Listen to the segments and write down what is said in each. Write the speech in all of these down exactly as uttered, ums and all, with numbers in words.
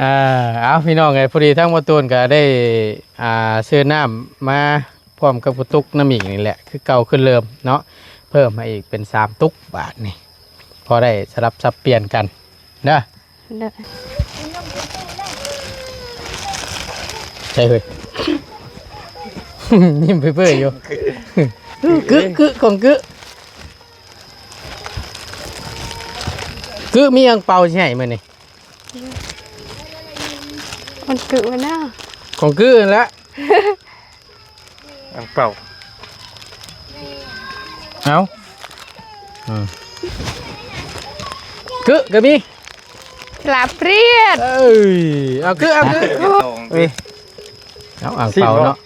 อ่า เอาพี่น้องเอ้ย พอดีทั้งบ่ตูนก็ได้ อ่า ซื้อน้ำมาพร้อมกับกระตุกน้ำอีกนี่แหละ คือเก่าคือเดิมเนาะ เพิ่มให้อีกเป็นสามตุกบาทนี่ พอได้สลับสับเปลี่ยนกันเด้อ เด้อ ใช่เฮ้ย นิ่มเปื่อยๆอยู่ กึกกึกของกึกกึก มีอังเปาใช่ไหมนี่ มันกึกมันน่ะ ของกึกนั่นแหละ อังเปา เอา อืม กึกกะมี ฉลาดเปรียด เอ้ย เอากึกเอากึก เอ้ย เอาอังเปาเนาะ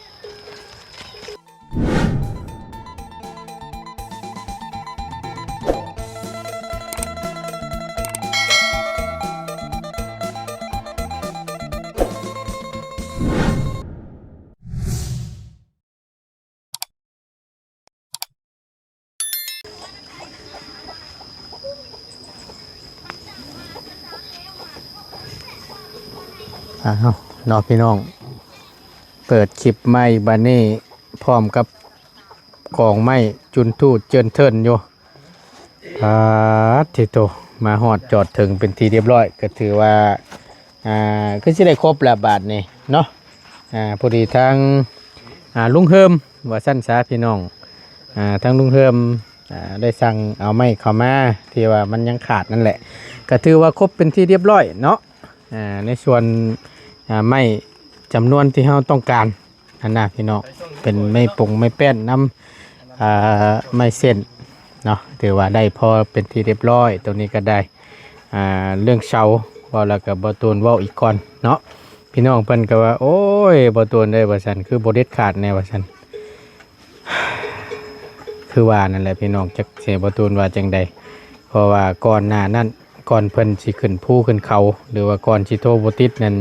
อ้าว เนาะพี่น้อง เปิดคลิปใหม่บัดนี้ พร้อมกับกองไม้จุนทูดเจินเทินอยู่ อ่า ที่โต มาฮอดจอดถึงเป็นที่เรียบร้อย ก็ถือว่า อ่า คือสิได้ครบแล้วบาดนี้เนาะ อ่า พอดีทาง อ่า ลุงเฮิม ว่าซั่นซะพี่น้อง อ่า ทางลุงเฮิม อ่า ได้สั่งเอาไม้เข้ามา ที่ว่ามันยังขาดนั่นแหละ ก็ถือว่าครบเป็นที่เรียบร้อยเนาะ อ่า ในส่วน อ่า ไม้จำนวนที่เราต้องการ อันน่ะพี่น้อง เป็นไม้ปงไม้แป้นนำ อ่า ไม้เส้นเนาะ ถือว่าได้พอเป็นที่เรียบร้อย ตรงนี้ก็ได้ อ่า เรื่องเสา เว้าแล้วก็บ่ตูนเว้าอีกก่อนเนาะ พี่น้องเพิ่นก็ว่า โอ้ย บ่ตูนเอ้ย ว่าซั่น คือบ่เด็ดขาดแน่ ว่าซั่น คือว่านั่นแหละพี่น้อง จักสิบ่ตูนว่าจั่งใด เพราะว่าก่อนหน้านั้น ก่อนเพิ่นสิขึ้นภูขึ้นเขา หรือว่าก่อนสิโทรบ่ติดนั่น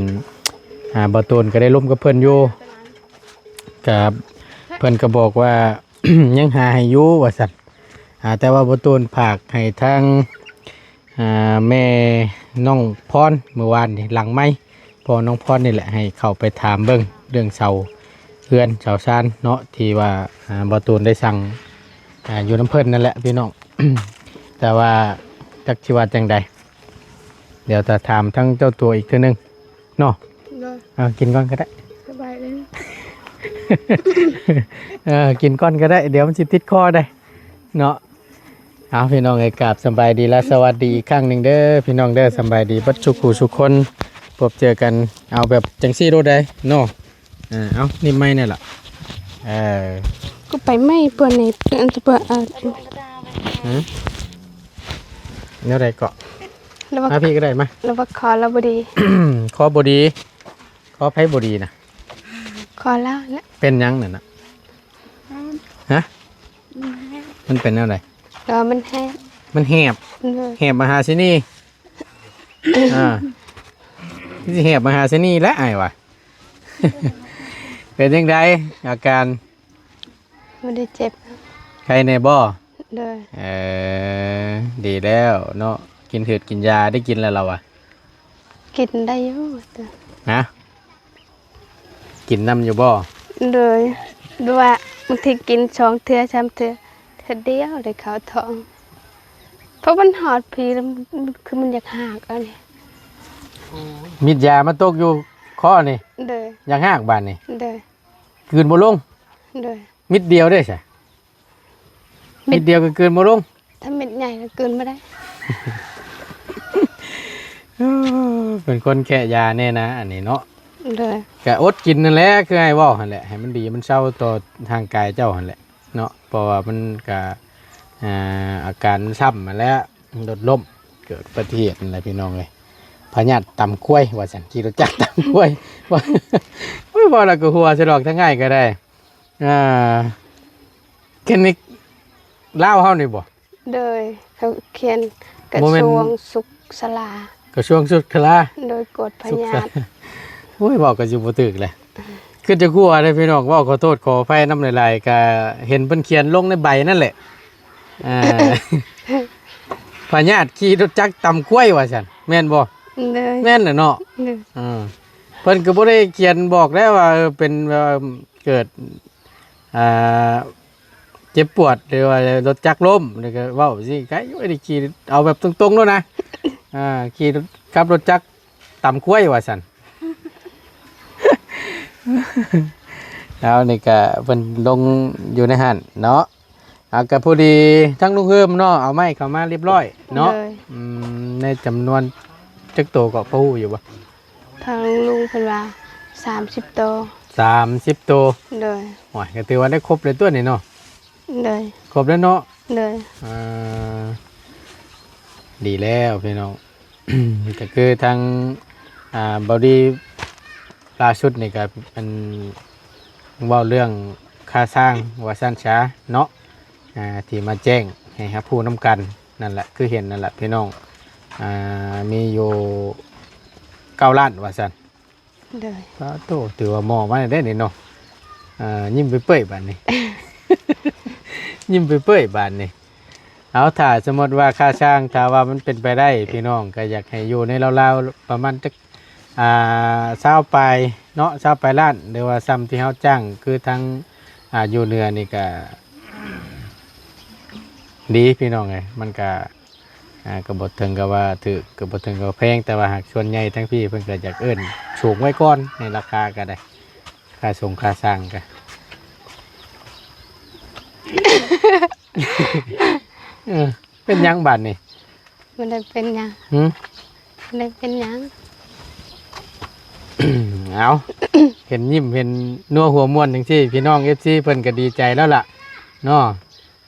อ่า บ่ตูนก็ได้ลมกับเพิ่นอยู่ ก็เพิ่นก็บอกว่า ยังหาให้อยู่ ว่าซั่น อ่า แต่ว่าบ่ตูนฝากให้ทาง อ่า แม่น้องพร มื้อวานนี่หลังไมค์ พ่อน้องพรนี่แหละ ให้เข้าไปถามเบิ่งเรื่องเสาเฮือนเสาซานเนาะ ที่ว่า อ่า บ่ตูนได้สั่ง อ่า อยู่นำเพิ่นนั่นแหละพี่น้อง แต่ว่าจักสิว่าจั่งใด เดี๋ยวจะถามทั้งเจ้าตัวอีกเทื่อนึงเนาะ เนาะ เอากินก่อนก็ได้ สบายเลย เออ กินก่อนก็ได้ เดี๋ยวมันสิติดคอได้เนาะ เอาพี่น้องเอ้ย กราบสำบายดีและสวัสดีอีกครั้งหนึ่งเด้อ พี่น้องเด้อ สำบายดีเบิดสุขูสุคน พบเจอกัน เอาแบบจังซี่โลดได้เนาะ อ่า เอานี่ไม้นี่ล่ะ เออ ก็ไปไม่เปื่อนนี่ อันจะเปื่อน อ่า หือ แนวใดเกาะ แล้วว่า มาพี่ก็ได้มา แล้วว่าคอเราบ่ดี คอบ่ดี คอไผบ่ดีนะ คอเราแหละ เป็นหยังนั่นน่ะ ฮะ มันเป็นแนวใด เออ มันแหบ มันแหบ เออ แหบมหาเสนี อ่า สิแหบมหาเสนีแล้วอ้ายว่ะ เป็นจั่งใดอาการ บ่ได้เจ็บ ไข้แน่บ่ โดย เออ ดีแล้วเนาะ กินหืดกินยาได้กินแล้วเราอะ กินได้อยู่ ฮะ กินนำอยู่บ่ โดย หรือว่าบางทีกินสองเทื่อสามเทื่อ เทื่อเดียวได้เข้าท้อง เพราะมันฮอดพีแล้วมัน คือมันอยากหากเอานี่ มิดยามาตกอยู่คอนี่ โดย อยากหากบาดนี่ โดย กลืนบ่ลง โดย มิดเดียวเด้ซะ มิด มิดเดียวก็กลืนบ่ลง ถ้าเม็ดใหญ่ก็กลืนบ่ได้ เออ เป็นคนแคะยาแน่นะ อันนี้เนาะ โดย ก็อดกินนั่นแหละ คืออ้ายเว้าหั่นแหละ ให้มันดีมันเซาต่อร่างกายเจ้าหั่นแหละเนาะ เพราะว่ามันก็ อ่า อาการมันซ้ำมาแล้ว รถล้ม เกิดอุบัติเหตุนั่นแหละพี่น้องเอ้ย พยาธิตำควายว่าซั่น ขี่รถจักรตำควาย ว่า โอ้ย เว้าแล้วก็หัวสะดอกทั้งง่ายก็ได้ อ่า คลินิกลาวเฮานี่บ่ โดย เขาเขียนกระ บ่แม่น ทรวงสุขศาลา กระทรวงสุขศาลา โดยกวดพยาธิ สุขศาลา โอ้ย เว้าก็สิบ่ถูกแหละ คือจะกลัวเด้อพี่น้อง เว้าขอโทษขออภัยนำหลายๆ ก็เห็นเพิ่นเขียนลงในใบนั่นแหละ อ่า พยาธิขี่รถจักรตำควายว่าซั่น แม่นบ่ เลย แม่นแหละเนาะ เลย เออ เพิ่นก็บ่ได้เขียนบอกได้ว่า เออ เป็น เอ่อ เกิด อ่า เจ็บปวด หรือว่ารถจักรล้ม แล้วก็เว้าสิ ใครอยู่ได้ขี่ เอาแบบตรงๆโลดนะ อ่า ขี่รถ ขับรถจักรตำควายว่าซั่น แล้วนี่ก็เพิ่นลงอยู่ในหั่นเนาะ อ่ะ ก็พอดีทั้งลุงเฮิมเนาะ เอาไม้เข้ามาเรียบร้อยเนาะ เลย อืม ในจำนวนจักโตก็พอฮู้อยู่บ่ ทางลุงเพิ่นว่า สามสิบโต สามสิบโต เลย โอ้ย ก็ถือว่าได้ครบเลยตัวนี้เนาะ เลย ครบแล้วเนาะ เลย อ่า ดีแล้วพี่น้อง ก็คือทาง อ่า เบาดีล่าสุดนี่ก็มันเว้าเรื่องค่าสร้างว่าซั่นซะเนาะ อ่า ที่มาแจ้งให้รับรู้นำกันนั่นแหละ คือเห็นนั่นแหละพี่น้อง อ่า มีอยู่เก้าล้านว่าซั่น เลย ปาโต ถือว่าหมอมาได้นี่เนาะ อ่า ยิ้มไปเปื่อยบาดนี้ ยิ้มไปเปื่อยบาดนี้ เอา ถ้าสมมติว่าค่าสร้าง ถ้าว่ามันเป็นไปได้ พี่น้องก็อยากให้อยู่ในราวๆประมาณจัก อ่า ซาวปลายเนาะ ซาวปลายล้าน หรือว่าส่ำที่เฮาจ้าง คือทาง อ่า อยู่เหนือนี่ก็ ดีพี่น้องเอ้ย มันก็ อ่า ก็บ่ถึงกับว่าถูก ก็บ่ถึงกับแพง แต่ว่าหากส่วนใหญ่ทั้งพี่เพิ่นก็อยากเอิ้นสูงไว้ก่อน ในราคาก็ได้ ค่าส่งค่าสร้างก็ เออ เป็นหยังบาดนี่ บ่ได้เป็นหยัง หึ บ่ได้เป็นหยัง เอา เห็นยิ้มเห็นนัวหัวม่วนจังซี่ พี่น้อง เอฟซี เพิ่นก็ดีใจแล้วล่ะเนาะ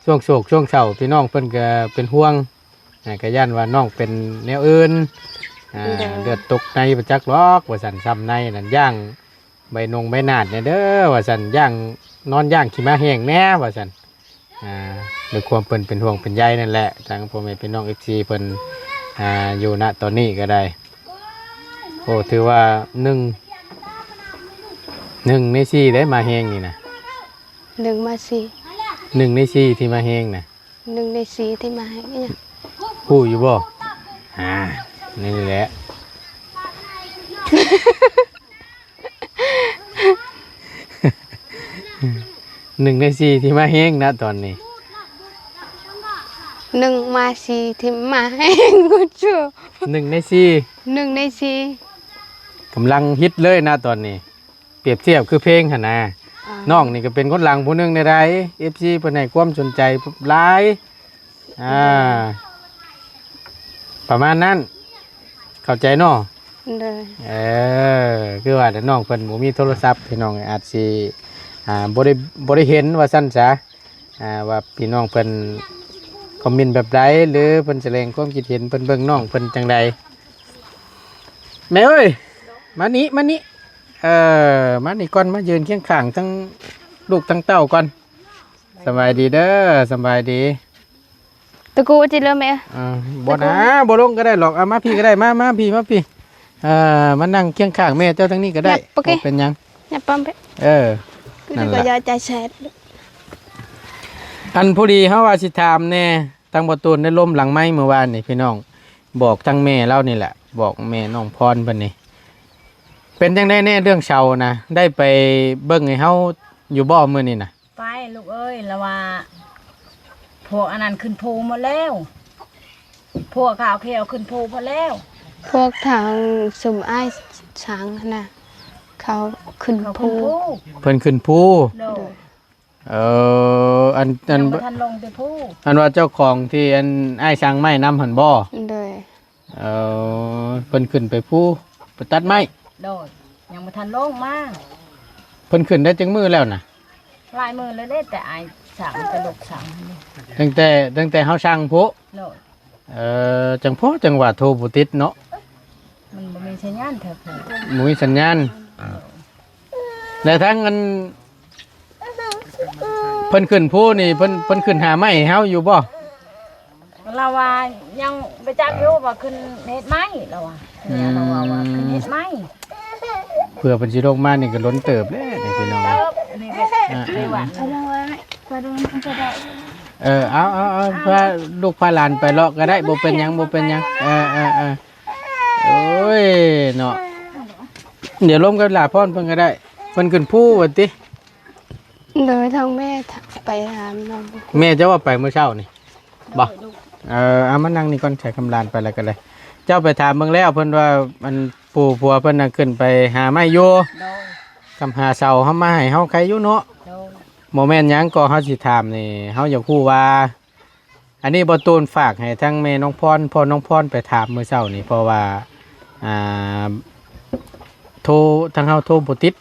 ช่วงโศกช่วงเศร้า พี่น้องเพิ่นก็เป็นห่วง อ่า ก็ย้านว่าน้องเป็นแนวอื่น อ่า โดย เลือดตกในบ่จักหรอก ว่าซั่น ส่ำในนั่น ย่างใบนงใบหนาดแหน่เด้อ ว่าซั่น ย่าง นอนย่างขี้หมาแห้งแหน่ ว่าซั่น อ่า ด้วยความเพิ่นเป็นห่วงเป็นใยนั่นแหละ ทางพ่อแม่พี่น้อง เอฟซี เพิ่น อ่า อยู่ ณ ตอนนี้ก็ได้ โอ้ ถือว่าหนึ่ง หนึ่งในสี่ได้มาแฮงนี่นะ หนึ่งมาสี่ หนึ่งในสี่ที่มาแฮงนะ หนึ่งในสี่ที่มาแฮงเนี่ย ฮู้อยู่บ่ อ่า นี่แหละ หนึ่งในสี่ที่มาแฮงนะตอนนี้ หนึ่งมาสี่ที่มาแฮง กูเชื่อ หนึ่งในสี่ หนึ่งในสี่ กำลังฮิตเลยนะตอนนี้ เปรียบเทียบคือเพลงหั่นนะ อ่า น้องนี่ก็เป็นคนหลังผู้หนึ่งในใด เอฟซี เพิ่นให้ความสนใจหลาย อ่า ประมาณนั้น เข้าใจเนาะ โดย เออ คือว่าแต่น้องเพิ่นบ่มีโทรศัพท์ พี่น้องอาจสิ อ่า บ่ได้ บ่ได้เห็นว่าซั่นซะ อ่า ว่าพี่น้องเพิ่นคอมเมนต์แบบใด หรือเพิ่นแสดงความคิดเห็น เพิ่นเบิ่งน้องเพิ่นจั่งใด แม่เอ้ย มานี่ มานี่ เออ มานี่ก่อน มายืนเคียงข้างทั้งลูกทั้งเต้าก่อน สบายดีเด้อ สบายดี ตะกูจิเลยแม่ อ่า บ่นะ บ่ลงก็ได้หรอก เอามาพี่ก็ได้ มา มาพี่ มาพี่ เอ่อ มานั่งเคียงข้างแม่เจ้าทั้งนี้ก็ได้ เนี่ย โอเค บ่เป็นหยัง เนี่ย ปั๊มไป เออ กู นั่น ก็ ล่ะ อย่าใจแสบ อันพอดีเฮาว่าสิถามแน่ ทางบ่ตูนได้ล้มหลังไม้เมื่อวานนี่พี่น้อง บอกทางแม่เล่านี่แหละ บอกแม่น้องพรเพิ่นนี่ เป็นจั่งใดแน่เรื่องเสานะ ได้ไปเบิ่งให้เฮาอยู่บ่มื้อนี้นะ ไปลูกเอ้ย ละว่า พวกอันนั้นขึ้นภูหมดแล้ว พวกขาวเขียวขึ้นภูหมดแล้ว พวกทางสุมอ้ายช้างนะ เขาขึ้น เขา ภู ขึ้นภู เพิ่นขึ้นภู โดย เออ อัน อัน ยังบ่ทันลงแต่ภู อันว่าเจ้าของที่อันอ้ายสั่งไม้นำหั่นบ่ โดย เออ เพิ่นขึ้นไปภู ไปตัดไม้ โดย ยังบ่ทันลงมา เพิ่นขึ้นได้จักมื้อแล้วนะ หลายมื้อแล้วเด้ แต่อ้ายสั่ง แต่ลูกสั่ง ตั้งแต่ ตั้งแต่เฮาสั่งพุ โดย เออ จั่งพอจั่งว่าโทรบ่ติดเนาะ มันบ่มีสัญญาณแถวภู บ่มีสัญญาณ แล้วทั้งอัน เพิ่นขึ้นภูนี่ เพิ่น เพิ่นขึ้นหาไม้ให้เฮาอยู่บ่ ลาวายังไปจักอยู่ว่าขึ้นเฮ็ดไม้ ลาวา อืม ลาวาว่าขึ้นเฮ็ดไม้ เผื่อเพิ่นสิลงมานี่ก็ล้นเติบแล้วนี่พี่น้อง เติบ นี่ก็ อ่า ไม่หวั่น เอามาไว้ ไปดูมันจะได้ เออ เอา เอา เอา พาลูกพาหลานไปเลาะก็ได้ บ่เป็นหยัง บ่เป็นหยัง เออ เออ เออ โอ้ โอ้ยเนาะ เดี๋ยวลมกับหลาพ่อนเพิ่นก็ได้ เพิ่นขึ้นภูว่าติ โดยทางแม่ไปหาน้อง แม่เจ้าว่าไปมื้อเช้านี่ บ่ เออ เอามานั่งนี่ก่อน ใช้คำลานไปแล้วก็เลย เจ้าไปถามเบิ่งแล้ว เพิ่นว่าอันปู่ผัวเพิ่นน่ะขึ้นไปหาไม้อยู่ โดย กับหาเสาเฮามาให้เฮาใครอยู่เนาะ โดย บ่แม่นหยัง ก็เฮาสิถามนี่ เฮาอยากฮู้ว่า อันนี้บ่ตูนฝากให้ทั้งแม่น้องพร พ่อน้องพรไปถามมื้อเช้านี่ เพราะว่า อ่า โทร ทางเฮาโทรบ่ติด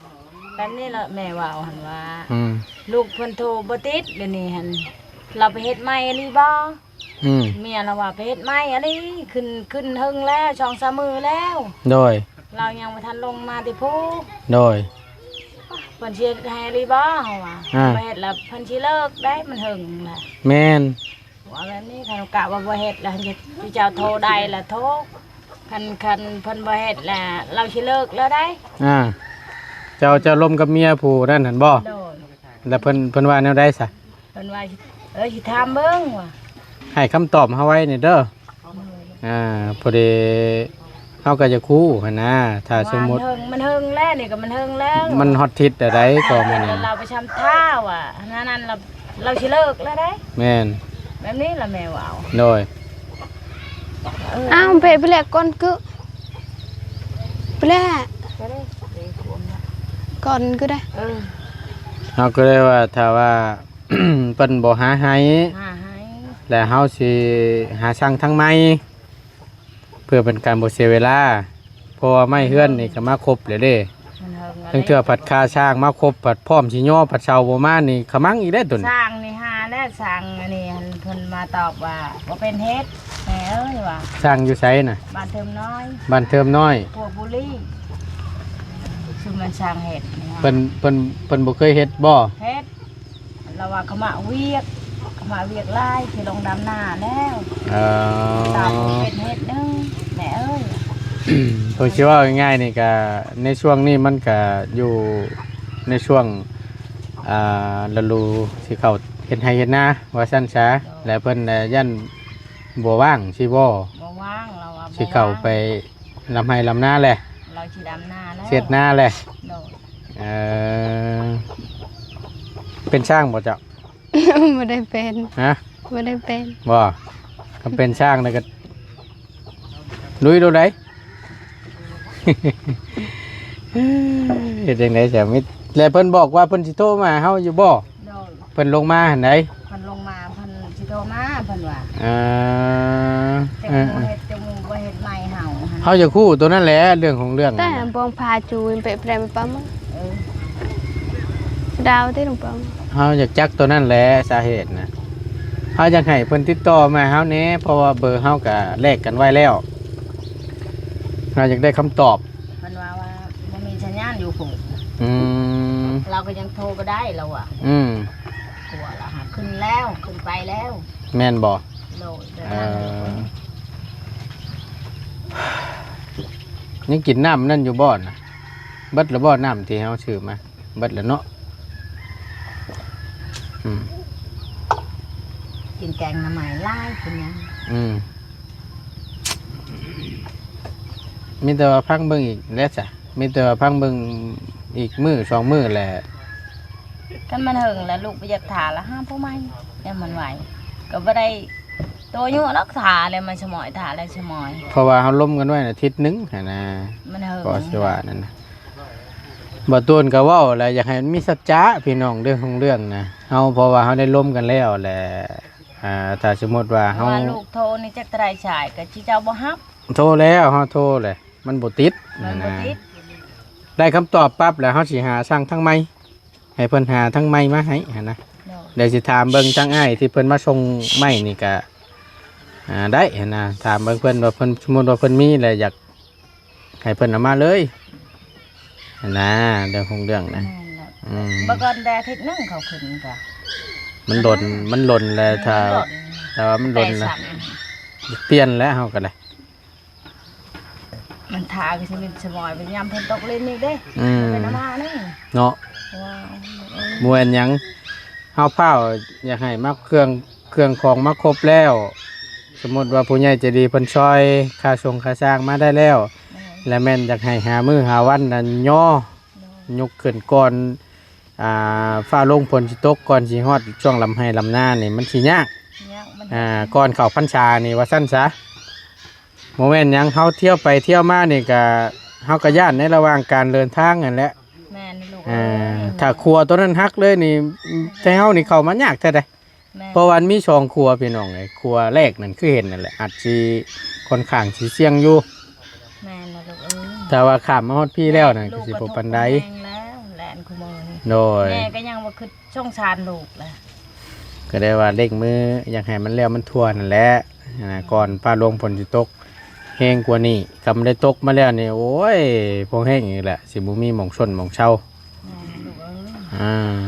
แบบนี้ละแม่เว้าหั่นว่า อืม ลูกเพิ่นโทรบ่ติด เดี๋ยวนี้หั่น เราไปเฮ็ดใหม่อีหลีบ่ อืม เมียเราว่าไปเฮ็ดใหม่อีหลี ขึ้น ขึ้นเฮิงแล้ว สองสามมื้อแล้ว โดย เรายังบ่ทันลงมาแต่ภู โดย เพิ่นสิเฮ็ดให้อีหลีบ่ เฮาว่า อ่า บ่เฮ็ดแล้วเพิ่นสิเลิกได้ มันเฮิงแล้ว แม่น ว่าแบบนี้ คันกะว่าบ่เฮ็ดแล้ว เจ้าโทรได้ละโทร คัน คันเพิ่นบ่เฮ็ดแล้ว เราสิเลิกแล้วได้ อ่า เจ้า เจ้าลมกับเมียผู้นั่นหั่นบ่ โดย แล้วเพิ่น เพิ่นว่าแนวใดซะ เพิ่นว่า เออ สิถามเบิ่งว่า ให้คำตอบเฮาไว้นี่เด้อ อ่า พอดีเฮาก็อยากฮู้หั่นนะ ถ้าสมมุติ มันเฮิง มันเฮิงแล้ว นี่ก็มันเฮิงแล้ว มันฮอดทิศใดก็มื้อนี้ เราไปชำท่าว่ะ นั่น นั่น เรา เราสิเลิกแล้วได้ แม่น แบบนี้ล่ะแม่เว้า โดย เออ อ้าว ไป ไปแลกก่อนกึ ไปแลก ไปเลย ก่อนกึได้ เออ เฮาก็เลยว่า ถ้าว่า เพิ่นบ่หาให้ หาให้ แล้วเฮาสิหาสั่งทางใหม่ เพื่อเป็นการบ่เสียเวลา เพราะว่าไม้เฮือนนี่ก็มาครบแล้วเด้ มันเฮิงแล้ว ทั้งเทื่อผัดค่าช่างมาครบ ผัดพร้อมสิย่อ ผัดเสาบ่มานี่ขะมังอีกแล้วตัวนี้ ช่างนี่หาแล้ว ช่างอันนี้หั่นเพิ่นมาตอบว่าบ่เป็นเฮ็ด แม่เอ้ยว่า ช่างอยู่ไสน่ะ บ้านเทิมน้อย บ้านเทิมน้อย พวกบุรี คือมันช่างเฮ็ดนี่ว่า เพิ่น เพิ่น เพิ่นบ่เคยเฮ็ดบ่ เฮ็ด เราว่าเขามาเวียก เขามาเวียกหลาย สิลงดำนาแล้ว เออ ตามเป็นเฮ็ดหนึ่ง แม่เอ้ย ผมสิว่าง่ายๆนี่ก็ ในช่วงนี้มันก็อยู่ในช่วง อ่า ฤดูสิเข้าเฮ็ดไร่เฮ็ดนา ว่าซั่นซะ โดย แล้วเพิ่นน่ะย่านบ่ว่างสิบ่ บ่ว่าง เราว่าบ่ว่าง สิเข้าไปลำไร่ลำนาแหละ เราสิดำนาแล้ว เฮ็ดนาแหละ โดย เออ เป็นช่างบ่เจ้า บ่ได้เป็น ฮะ บ่ได้เป็น บ่ คันเป็นช่างแล้วก็ลุยโลดได้ เฮ็ดจั่งใด๋ซะ มิตร แล้วเพิ่นบอกว่าเพิ่นสิโทรมาหาเฮาอยู่บ่ โดย เพิ่นลงมาหั่นใด๋ เพิ่นลงมา เพิ่นสิโทรมา เพิ่นว่า อ่า จักหมู่เฮ็ด จักหมู่บ่เฮ็ดใหม่เฮาหั่น เฮาอยากฮู้ตัวนั้นแหละ เรื่องของเรื่อง แต่ นั่นน่ะ บองพาจูนไปแปลงไปปั๊ม เออ ดาวที่หลวงป้อม เฮาอยากจักตัวนั้นแหละ สาเหตุนะ เฮาอยากให้เพิ่นติดต่อมาเฮาแหน่ เพราะว่าเบอร์เฮาก็แลกกันไว้แล้ว เฮาอยากได้คำตอบ เพิ่นว่า ว่าบ่มีสัญญาณอยู่พุ้น อืม เราก็ยังโทรบ่ได้ เราอะ อืม กลัวละหาขึ้นแล้ว ขึ้นไปแล้ว แม่นบ่ โดย เออ ยังกินน้ำนั่นอยู่บ่น่ะ เบิดแล้วบ่ น้ำที่เฮาซื้อมา เบิดแล้วเนาะ อืม กินแกงหน่อไม้หลาย เป็นหยัง อืม มีแต่ว่าพังเบิ่งอีกแล้วจ้ะ มีแต่ว่าพังเบิ่งอีกมื้อสองมื้อแหละ คันมันเฮิงแล้วลูกบ่อยากถ่าแล้ว หาผู้ใหม่ ยามมันไหว ก็บ่ได้โตอยู่หรอก ถ่าแล้วมันสมอย ถ่าแล้วสมอย เพราะว่าเฮาล้มกันไว้น่ะอาทิตย์หนึ่งหั้นนะ มันเฮิง ก็สิว่านั่นนะ บ่ตูนก็เว้าแหละ อยากให้มันมีสัจจะพี่น้อง เรื่องของเรื่องนะ เฮา เพราะว่าเฮาได้ล้มกันแล้วแหละ อ่า ถ้าสมมุติว่า เพราะ เฮา ว่าลูกโทรนี่จักเท่าใดสาย ก็สิเจ้าบ่ฮับ โทรแล้ว เฮาโทรแหละ มันบ่ติด มันบ่ติด นะ ได้คำตอบปั๊บแล้ว เฮาสิหาสั่งทางใหม่ ให้เพิ่นหาทางใหม่มาให้หั้นนะ โดย เดี๋ยวสิถามเบิ่งทางอ้ายที่เพิ่นมาส่งไม้นี่ก็ อ่า ได้หั้นนะ ถามเบิ่งเพิ่นว่าเพิ่น สมมุติว่าเพิ่นมีแล้วอยากให้เพิ่นเอามาเลยหั้นนะ เรื่องของเรื่องนะ แม่นแหละ อืม บ่ก่อนแต่อาทิตย์หนึ่งเขาขึ้นก็ มันหล่น มันหล่นแล้ว ถ้า มันหล่น ถ้าว่ามันหล่น แต่ นะ สั่น เปลี่ยนแล้วเฮาก็ได้ มันถ่าก็สิเป็นสมอย เป็นยามฝนตกเล่นนี่เด้ อืม เป็นน้ำมานี่ เนาะ ว้าว เออ บ่แม่นหยัง เฮาพร้าวอยากให้มาเครื่อง เครื่องของมาครบแล้ว สมมุติว่าผู้ใหญ่ใจดีเพิ่นช่อยค่าส่งค่าสร้างมาได้แล้ว แม่น และแม่นอยากให้หามื้อหาวันนั้นย่อ โดย ยกขึ้นก่อน อ่า ฟ้าลงฝนสิตก ก่อนสิฮอดช่วงลำไฮ่ลำนานี่มันสิยาก ยาก มัน อ่า ก่อนเข้าพรรษานี่ว่าซั่นซะ บ่แม่นหยัง เฮาเที่ยวไปเที่ยวมานี่ก็ เฮาก็ย้านในระหว่างการเดินทางนั่นแหละ แม่นลูก อ่า เอ้ย ถ้าขัวตัวนั้นหักเลยนี่ แต่เฮานี่เข้ามายากแท้ใด แม่น เพราะว่ามันมีสองขัวพี่น้องเอ้ย ขัวแรกนั่นคือเห็นนั่นแหละ อาจสิค่อนข้างสิเสี่ยงอยู่ แม่นนะลูกเอ้ย ถ้าว่าข้ามมาฮอดพี้แล้วนั่น ลูก ก็สิบ่ปานใด ก็ทุกข์ก็แฮงแล้ว แล่นคู่มื้อนี่ โดย แม่ก็ยังบ่คิดสงสารลูกแหละ ก็ได้ว่าเร่งมืออยากให้มันแล้วมันทั่วนั่นแหละ อ่า ก่อนฟ้าลงฝนสิตกแฮงกว่านี้ คันได้ตกมาแล้วนี่ โอ้ย พอแฮงอีกแหละ สิบ่มีหม่องซ่นหม่องเซา แม่นลูกเอ้ย อ่า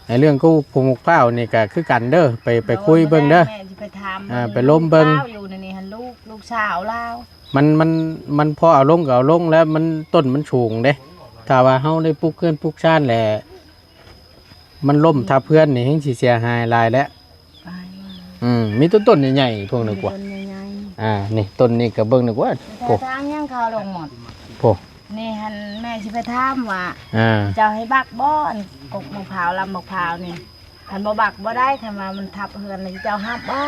ในเรื่องกู้ผูกมะพร้าวนี่ก็คือกันเด้อ ไป ไปคุยเบิ่งเด้อ แม่สิไปถาม อ่า เบิ่ง ไปล้มเบิ่ง ลูกสาวอยู่ในนี่หั่น ลูก ลูกสาวลาว มัน มัน มันพอเอาลงก็เอาลงแล้ว มัน ต้นมันสูงเด้ ถ้าว่าเฮาได้ปลูกเรือนปลูกซานแหละ มันล้มทับเรือนนี่แฮงสิเสียหายหลายแล้ว ไป อืม มีต้น ต้นใหญ่ๆพวกนี้กว่า มีต้นใหญ่ๆ อ่า นี่ต้นนี้ก็เบิ่งนึกว่า แต่ โอ้ ทางยังเขาลงหมด โอ้ นี่หั่นแม่สิไปถามว่า อ่า เจ้าให้บักบ่อันกกมะพร้าวลำมะพร้าวนี่ คันบ่บักบ่ได้ คันว่ามันทับเฮือนนี่เจ้าฮับบ่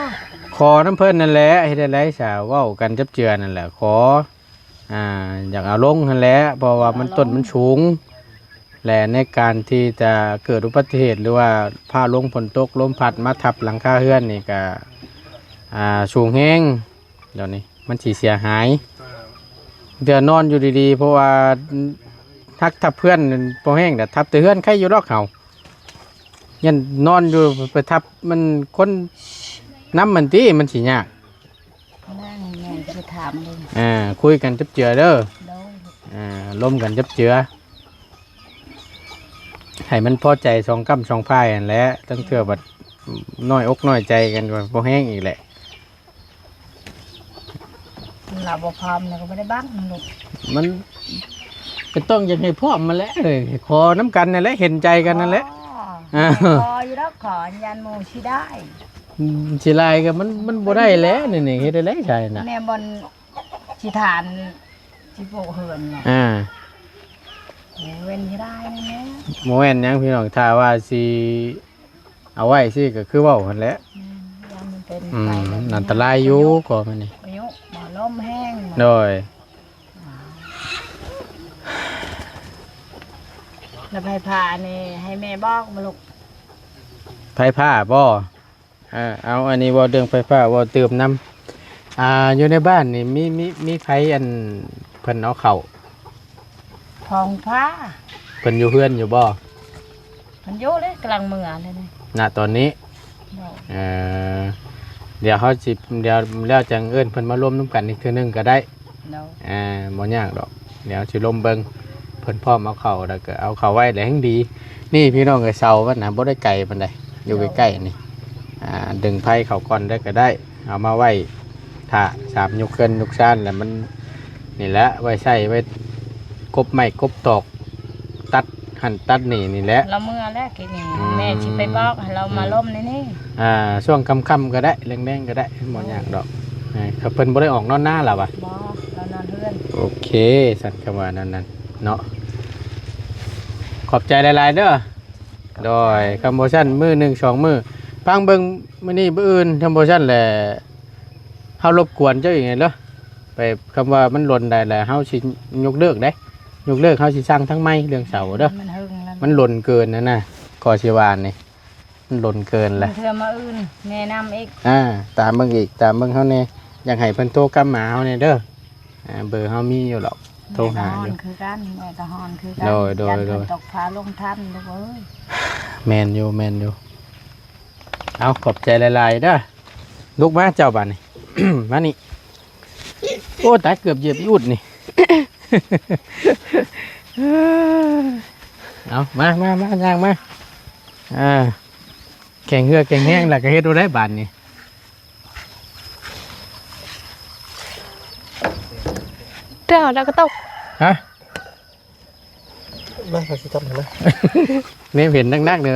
ขอนำเพิ่นนั่นแหละ เฮ็ดจั่งใด๋ซะ เว้ากันจับเจือนั่นแหละ ขอ อ่า อยากเอาลงหั่นแหละ เพราะว่ามันต้นมันสูง และในการที่จะเกิดอุบัติเหตุ หรือว่าฟ้าลงฝนตก ลมพัดมาทับหลังคาเฮือนนี่ก็ อ่า สูงแฮง เดี๋ยวนี้มันสิเสียหาย เทื่อนอนอยู่ดีๆ เพราะว่าหักทับเฮือนพอแฮง แต่ทับแต่เฮือนไคอยู่ดอกเขา ยันนอนอยู่ไปทับมันคนนำมันติ มันสิยาก นั่งแม่นสิถามเบิ่ง อ่า คุยกันจับเจือเด้อ โดย อ่า ล้มกันจับเจือ ให้มันพอใจสองก้ำสองฝ่ายหั่นแหละ ตั้งเทื่อบัดน้อยอกน้อยใจกันก็บ่แฮงอีกแหละ เราบ่พร้อมแล้วก็บ่ได้บักมันลูก มันก็ต้องอยากให้พร้อมมาแหละ เอ้ย ขอนำกันนั่นแหละ เห็นใจกันนั่นแหละ อ๋อ อ่า ขออยู่ดอก ขอยันหมู่สิได้ อืม สิหลายก็มัน มันบ่ได้แหละ นี่ นี่ เฮ็ดได้หลายชายน่ะ แม่บ่อนสิทาน สิปลูกเฮือนน่ะ อ่า โอ้ เว้นสิได้นั่นแหละ บ่แม่นหยังพี่น้อง ถ้าว่าสิเอาไว้สิก็คือเว้าหั่นแหละ อืม ย่านมันเป็น อืม ไปแบบนี้ อันตรายอยู่ ก็มันนี่ อายุบ่ล้มแฮง โดย แล้วไผผ่านี่ให้แม่บอกบ่ลูก ไผผ่าบ่ อ่า เอา อันนี้เว้าเรื่องไฟฟ้า เว้าเติมนำ อ่า อยู่ในบ้านนี่มี มี มีไผอันเพิ่นเอาเข้า ของพา เพิ่นอยู่เฮือนอยู่บ่ เพิ่นอยู่เลยกำลังเมือเลยนี่ ณ ตอนนี้ โดย เอ่อ เดี๋ยวเฮาสิ เดี๋ยวแล้วจั่งเอิ้นเพิ่นมาร่วมนำกันอีกเทื่อหนึ่งก็ได้ โดย อ่า บ่ยากดอก เดี๋ยวสิลมเบิ่ง เพิ่นพร้อมเอาเข้าแล้วก็เอาเข้าไว้แล้วแฮ่งดี นี่พี่น้องเอ้ย เสามันน่ะบ่ได้ไกลปานใด อยู่ใกล้ๆนี่ อ่า ดึงไผเข้าก่อนได้ก็ได้ เอามาไว้ถ้าสามยกเฮือนยกซานแล้วมัน นี่แหละ ไว้ใช้ไว้กบไม้กบตอก ตัดหั่นตัดนี่นี่แหละ เราเมือแล้วกินนี่ อืม แม่สิไปบอกให้เรามา อืม ล่มในนี่ อ่า ช่วงค่ำๆก็ได้ แลงๆก็ได้ บ่ยากดอก เออ ถ้าเพิ่นบ่ได้ออกนอนนาล่ะวะ บ่ เรานอนเฮือน โอเค ซั่นคำว่านั้นๆ เนาะ ขอบใจหลายๆเด้อ โดย คำบ่ซั่นมื้อหนึ่งสองมื้อ ฟังเบิ่งมื้อนี้มื้ออื่น คำบ่ซั่นแหละ เฮารบกวนเจ้าอีกไงเด้อ ไป คำว่ามันหล่นได้แล้ว เฮาสิยกเลิกเด้ ยกเลิก เฮาสิสั่งทางใหม่เรื่องเสาเด้อ มันเฮิงแล้ว มันหล่นเกินนะนะ ขอสิว่านี่ มันหล่นเกินแล้ว เทื่อมาอื่นแนะนำอีก อ่า ตามเบิ่งอีก ตามเบิ่งเฮาแน่ อยากให้เพิ่นโทรกลับมาเฮาแน่เด้อ อ่า เบอร์เฮามีอยู่หรอก โทรหาอยู่ แม่ก็ฮ้อนคือกัน แม่ก็ฮ้อนคือกัน โดย โดย ยันเพิ่น โดย ตกฟ้าลงทันลูกเอ้ย แม่นอยู่ แม่นอยู่ เอา ขอบใจหลายๆเด้อ ลุกมาเจ้าบัดนี้ มานี่ โอ้ ตาย เกือบเหยียบอีอุดนี่ เอา มา มา มา ย่างมา อ่า แข็งเหือแข็งแฮงแล้วก็เฮ็ดบ่ได้บาดนี้ เด้อ แล้วก็ตก ฮะ มา เขาสิจับให้นะ นี่เห็นนักๆเด้อ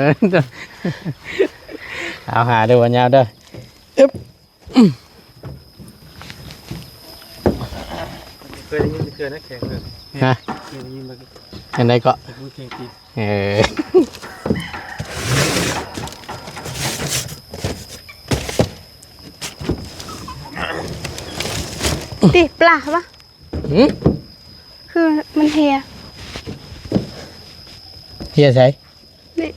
เอาหาเด้อ วันยาวเด้อ อึ๊บ อืม เคยได้ยินเทื่อนะแข่งเพิ่น ฮะ เคยได้ยินมา อันใดก็ แต่ผู้แข่งกิน เออ ติปลาปะ หืม คือมันเฮีย เฮียใส นี่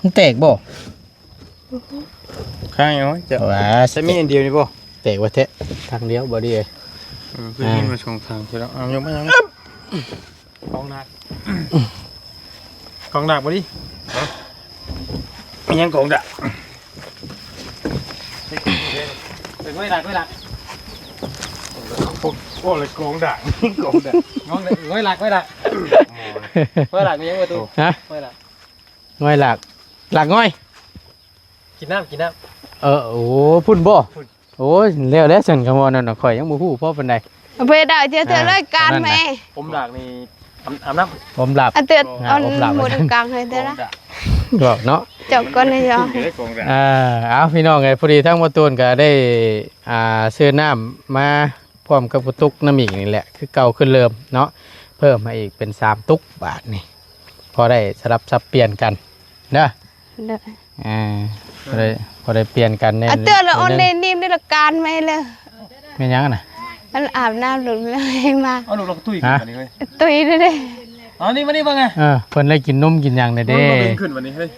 มันแตกบ่ ข้างยังไงจะ ว้า จะมีอันเดียวนี่บ่ แตกว่าแท้ ทางเดียวบ่ดีเอ้ย เออ คือมีมาสองทางใช่แล้ว เอายกมายัง กองหนัก กองหนักบ่ดิ ยังกองหนัก เป็นไว้หลัก ไว้หลัก โอ้ โอ้ เลยกองหนัก กองหนัก งงเลย ไว้หลัก ไว้หลัก ไว้หลัก มียังประตู ฮะ ไว้หลัก ง่อยหลัก หลักง่อย กินน้ำ กินน้ำ เออ โอ้ พุ่นบ่ พุ่น โอ้ย แล้ว แล้วซั่น คำว่านั่นน่ะ ข่อยยังบ่ฮู้พอปานใด เอาไปดาวเจ้าเทื่อ อ่า รายการ นั่นน่ะ แม่ ผมหลักนี่ อาบ อาบน้ำ ผมหลับ อ่ะเตือน อ่า เอา ผมหลับ หมดกลางเลยเด้อนะ บอกเนาะ จบก่อนเลยเหรอ เดี๋ยวได้กองกัน อ่า เอา พี่น้องเอ้ย พอดีทั้งบ่ตูนก็ได้ อ่า ซื้อน้ำมาพร้อมกับกระตุกน้ำอีกนี่แหละ คือเก่าคือเดิมเนาะ เพิ่มมาอีกเป็นสามตุกบาทนี่ พอได้สลับสับเปลี่ยนกันเด้อ เด้อ อ่า พอได้ พอได้เปลี่ยนกันแน่ อ่ะ เตือนแล้ว นิดนึง ออนไลน์นิ่มได้ละการไหมเลย เป็นหยังน่ะ มันอาบน้ำหลุดแล้วเองมา เอาลูกเราก็ตุ้ยขึ้น ฮะ วันนี้เฮ้ย ตุ้ยด้วยเด้ เอานี่มานี่ว่าไง เออ เพิ่นเลยกินนมกินหยังได้เด้ มันบ่เป็นขึ้นวันนี้เฮ้ย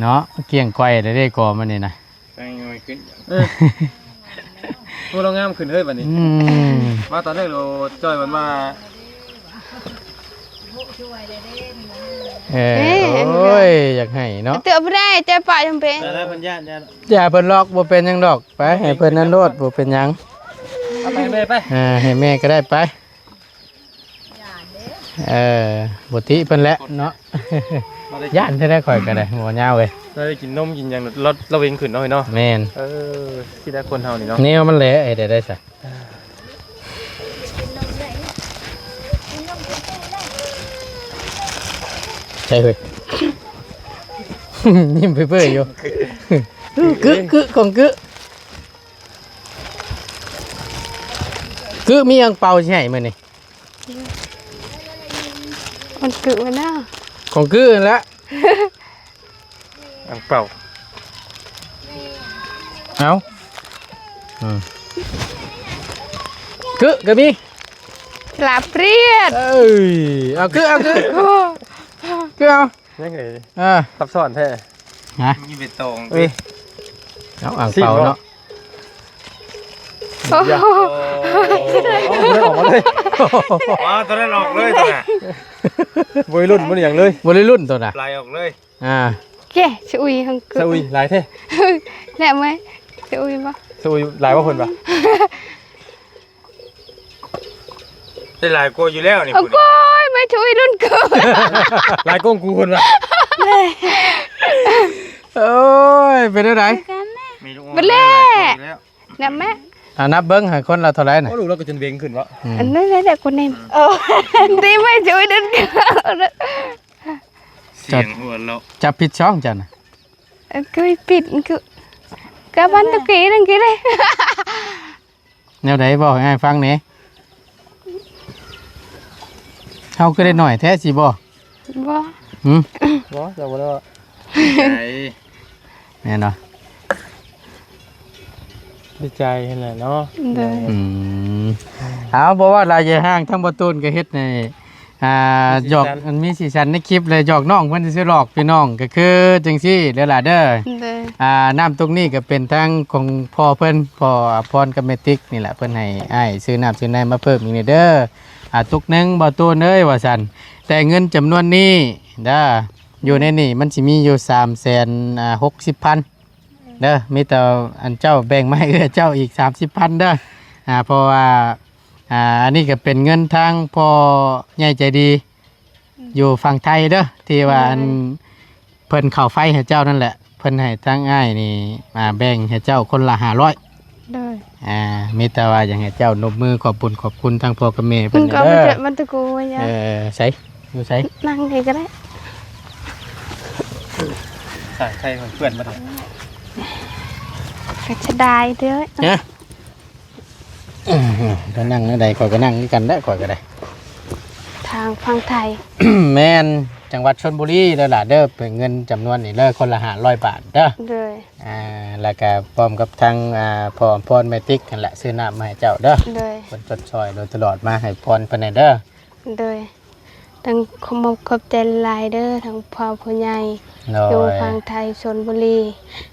เนาะ เกลี้ยงก้อยได้เด้ กอมันนี่นะ ไปง่อยขึ้น เออ ตัวเรางามขึ้นเฮ้ยวันนี้ อืม มาตอนแรกเราจ้อยมันมา เออ เอ้ย โอ้ย อยากให้เนาะ เตือนบ่ได้ เจ้าป่ายังเป็น แต่ได้เพิ่นย่าน ย่าน อย่าเพิ่นหรอก บ่เป็นหยังดอก ไป ให้เพิ่นนั่นโลด บ่เป็นหยัง เอาไปแม่ไป อ่า ให้แม่ก็ได้ไป เออ บ่ติเพิ่นแหละเนาะ บ่ได้ ย่านแท้ๆ ข่อยก็ได้ บ่ยาวเว้ย เราได้กินนมกินหยัง เรา เราเวงขึ้นเนาะเฮ้ยเนาะ แม่น เออ ที่ได้คนเฮานี่เนาะ แนวมันแหละ ไอ้ได้ได้ซะ ใช่เฮ้ย ยิ้มเปื่อยๆอยู่ กึกกึกของกึก กึกมีอังเปาสิให้มื้อนี้ มันกึกมันน่ะ ของกึกนั่นแหละ อังเปา เอา อืม กึกก็มี ลาเปรียด เอ้ย เอากึก เอากึก โอ้ กึกเอา ยังไง อ่า ซับซ้อนแท้ ฮะ มีใบตอง เอ้ย เอาอ่างเปาเนาะ โอ้โห อย่า เอาเลย ออกมาเลย ว้าว ตอนนั้นออกเลย ตอนนั้น วัยรุ่นมันอย่างเลย วัยรุ่นตัวน่ะ ไหลออกเลย อ่า เจ๊ สะอุยของกู สะอุย หลายแท้ แหลมไหม สะอุยปะ สะอุย หลายกว่าเพิ่นปะ ได้หลายกว่าอยู่แล้วนี่ โอ้ คุณ โอ้ย ไม่ช่วยรุ่นกู หลายกว่ากูเพิ่นปะ โอ้ย เป็นจั่งใด มีลูก บ่แล หลายกว่าอยู่แล้ว นับไหม อ่า นับเบิ่งให้คนละเท่าไหร่น่ะ โอ้ ลูกเราก็จนเวงขึ้นวะ อืม อันนั้นแหละกูเน้น โอ้ ดีไม่ช่วยรุ่นกู เสียงหัวเราะ จับผิดช่องจ้ะน่ะ เออ กูผิด กู ก็มันตะกี้นั่นกี้เลย แนวใด บอกให้อ้ายฟังแหน่ เฮาคือได้น้อยแท้สิบ่ บ่ หืม บ่ เจ้าบ่ได้ว่า ใจ แม่นบ่ ดีใจหั่นแหละเนาะ โดย อืม เอา บ่ว่าหลายอย่าห่าง ทั้งบ่ตูนก็เฮ็ดให้ อ่า มีสีสัน หยอก มันมีสีสันในคลิปเลย หยอกน้องเพิ่นซื่อๆ หลอกพี่น้อง ก็คือจังซี่เด้อล่ะเด้อ โดย อ่า น้ำตกนี้ก็เป็นทั้งของพ่อเพิ่น พ่ออภรณ์กับแม่ติ๊กนี่แหละ เพิ่นให้อ้ายซื้อน้ำซื้อในมาเพิ่มอีกนี่เด้อ อ่า ตุกหนึ่งบ่ตูนเอ้ย ว่าซั่น แต่เงินจำนวนนี้เด้อ อยู่ในนี่มันสิมีอยู่สามแสน อ่า หกสิบพัน เด้อ มีแต่อันเจ้าแบ่งมาให้เอื้อยเจ้าอีกสามสิบพันเด้อ อ่า เพราะว่า อ่า อันนี้ก็เป็นเงินทางพ่อใหญ่ใจดี อืม อยู่ฝั่งไทยเด้อ ที่ว่าอัน อืม เพิ่นเข้าไฟให้เจ้านั่นแหละ เพิ่นให้ทางอ้ายนี่ อ่า แบ่งให้เจ้าคนละห้าร้อย โดย อ่า มีแต่ว่าอยากให้เจ้านบมือขอบบุญขอบคุณทางพ่อกับแม่เพิ่น มันก็ เด้อ มันจะ มันตะกูว่าหยัง เออ ใส อยู่ใส นั่งนี่ก็ได้ ถ่ายใครเพื่อนมาถ่าย ก็จะได้เด้อ ฮะ ก็นั่งแนวใด ข้อยก็นั่งคือกันแหละ ข้อยก็ได้ ทางฝั่งไทย แม่น จังหวัดชลบุรีเด้อล่ะเด้อ เป็นเงินจำนวนนี้เด้อ คนละห้าร้อยบาทเด้อ โดย อ่า แล้วก็พร้อมกับทาง อ่า พ่ออำพรแม่ติ๊กนั่นแหละ ซื้อน้ำมาให้เจ้าเด้อ โดย เพิ่นชดช่อยโดยตลอดมา ให้พรเพิ่นแหน่เด้อ โดย ต้องขอมอบขอบใจหลายเด้อ ทั้งพ่อผู้ใหญ่ โดย อยู่ฝั่งไทยชลบุรี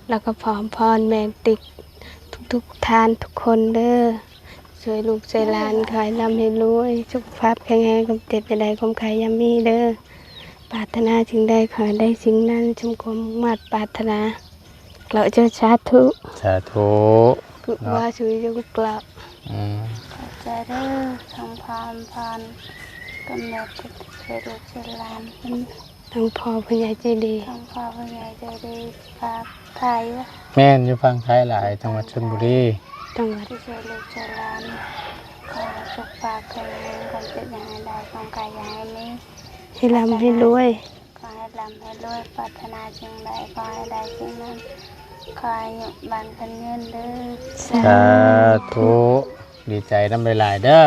แล้วก็พ่ออำพรแม่ติ๊ก ทุกๆท่านทุกคนเด้อ ช่วยลูกช่วยหลาน ขอให้ร่ำให้รวย สุขภาพแข็งแรง ความเจ็บอย่าได้ ความไข้อย่ามีเด้อ ปรารถนาสิ่งใดขอให้ได้สิ่งนั้น สมความมุ่งมาดปรารถนา กล่าวเจ้าสาธุ สาธุ คือ เนาะ ว่าช่วยลูกกล่าว อืม ขอบใจเด้อ ทั้งพ่ออำพรกับแม่ติ๊ก ช่วยลูกช่วยหลาน ทั้งพ่อผู้ใหญ่ใจดี ทั้งพ่อผู้ใหญ่ใจดี ฝากไทย แม่น อยู่ฝั่งไทยหลาย จังหวัดชลบุรี จังหวัด ที่ช่วยลูกช่วยหลาน ขอให้สุขภาพแข็งแรง ความเจ็บอย่าให้ได้ ความไข้อย่าให้มี ให้ร่ำให้รวย ขอให้ร่ำให้รวย ปรารถนาสิ่งใดขอให้ได้สิ่งนั้น ขออายุหมั้นขวัญยืนเด้อ สาธุ ดีใจนำหลายๆเด้อ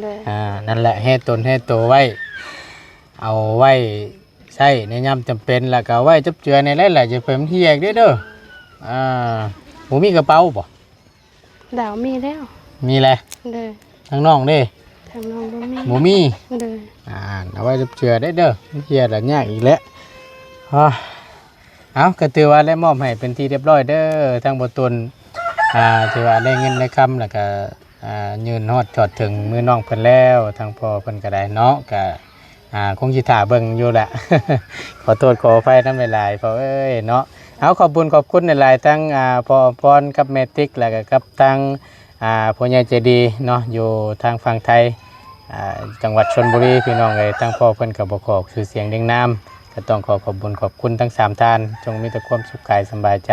โดย อ่า นั่นแหละ แฮ่ตนแฮ่โตไว้ เอาไว้ใช้ในยามจำเป็น แล้วก็เอาไว้จับเจือในหลายๆ จะเพิ่มที่แยกเด้อเด้อ อ่า บ่มีกระเป๋าบ่ ดาวมีแล้ว มีแหละ โดย ทางน้องเด้ ทางน้องบ่มี บ่มี โดย อ่า เอาไว้จับเจือได้เด้อ เพียละยากอีกแล้ว อ้า เอา ก็ถือว่าได้มอบให้เป็นที่เรียบร้อยเด้อ ทางบ่าวตุล อ่า ถือว่าได้เงินได้คำ แล้วก็ อ่า ยื่นฮอดจอดถึงมือน้องเพิ่นแล้ว ทางพ่อเพิ่นก็ได้เนาะ ก็ อ่า คงสิท่าเบิ่งอยู่แหละ ขอโทษขออภัยนำหลายๆ พ่อเอ้ยเนาะ เอา ขอบบุญขอบคุณหลายๆ ทั้ง อ่า พ่ออำพรกับแม่ติ๊ก แล้วก็กับทั้ง อ่า พ่อใหญ่ใจดีเนาะ อยู่ทางฝั่งไทย อ่า จังหวัดชลบุรี พี่น้องเอ้ย ทางพ่อเพิ่นก็บ่ขอชื่อเสียงเรียงนาม ก็ต้องขอขอบบุญขอบคุณทั้งสามท่าน จงมีแต่ความสุขกายสำบายใจ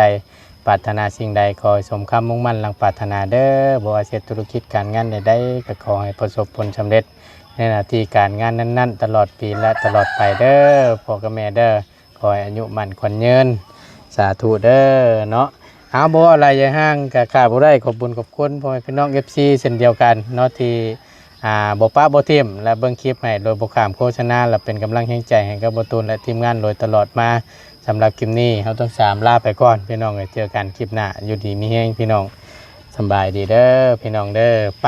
ปรารถนาสิ่งใดขอให้สมความมุ่งมั่นดังปรารถนาเด้อ บ่ว่าสิเฮ็ดธุรกิจการงานใดๆ ก็ขอให้ประสบผลสำเร็จในหน้าที่การงานนั้นๆ ตลอดปีและตลอดไปเด้อ พ่อกับแม่เด้อ ขอให้อายุมั่นขวัญยืน สาธุเด้อเนาะ เอา บ่ว่าหลายอย่าห่าง ก็ขาดบ่ได้ ขอบบุญขอบคุณพ่อแม่พี่น้อง เอฟซี เช่นเดียวกันเนาะ ที่ อ่า บ่ปะบ่ถิ่ม และเบิ่งคลิปให้โดยบ่ข้ามโฆษณา และเป็นกำลังแฮงใจให้กับบ่าวตุลและทีมงานโดยตลอดมา สำหรับคลิปนี้เฮาทั้งสามลาไปก่อนพี่น้องเอ้ย เจอกันคลิปหน้า อยู่ดีมีแฮงพี่น้อง สำบายดีเด้อพี่น้องเด้อ ไป